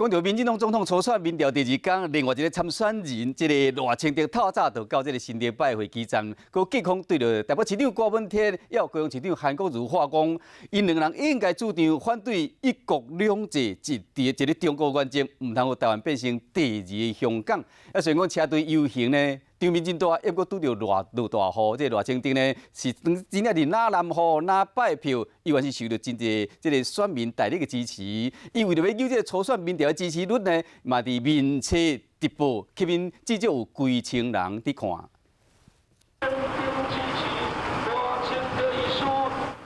講著民進黨總統初選民調第二工，另外一个參選人，這个賴清德透早就到這个新竹拜會基站，閣隔空對著台北市長柯文哲，抑高雄市長韓國瑜喊講，𪜶兩个人應該主張反對一國兩制，一一个中國原則，毋通予台灣變成第二个香港。啊，雖然講車隊遊行呢，場面真大，抑閣拄著落落大雨，這个賴清德呢是真正佇哪南雨哪拜票，依然是受著真濟這个選民大力的支持。伊為著欲搝這个初選民調的支持率呢，嘛佇面冊直播，吸引至少有幾千人佇看。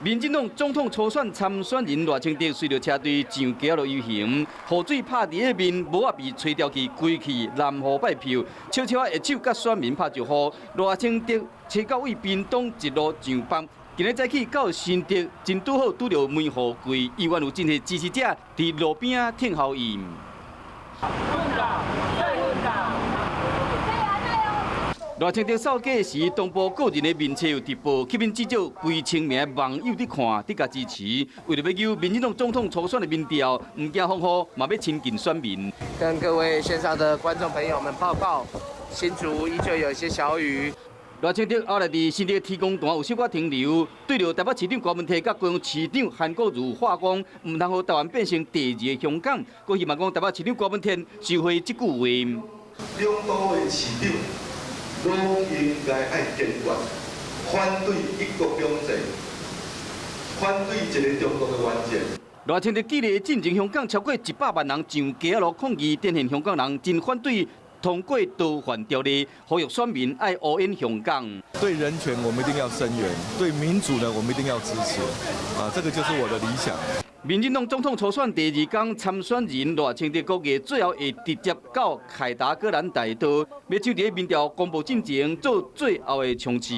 民進黨總統初選參選人賴清德隨著車隊上街仔路遊行，雨水拍佇个面，帽仔被吹掉去，規去南雨拜票，悄悄仔下手佮選民拍招呼。賴清德車到位屏東一路上班，今日早起到新竹，真拄好拄著梅雨季，依然有真濟支持者佇路邊仔等候𪜶。奮鬥，賴清德掃街時，東部個人的面冊有直播，吸引至少幾千名網友佇看，佇共支持。為著欲搝民進黨總統初選的民調，毋驚風雨，嘛欲親近選民。跟各位線上的觀眾朋友們報告，新竹依舊有一些小雨。賴清德後來佇新竹天公壇有小可停留，對著台北市長柯文哲佮高雄市長韓國瑜喊講，毋通予台灣變成第二个香港。閣希望講台北市長柯文哲收回這句話。兩都的市長攏應該愛堅決反對一國兩制，反對一个中國的原則。賴清德記得進前香港超過100萬人上街仔路抗議，展現香港人真反對通過逃犯條例，呼籲選民愛烏煙香港。對人權我們一定要聲援，對民主呢我們一定要支持，啊，這個就是我的理想。民進黨總統初選第二工參選人賴清德估計最後會直接到凱達格蘭大道，欲搶佇民調公布進前做最後的衝刺。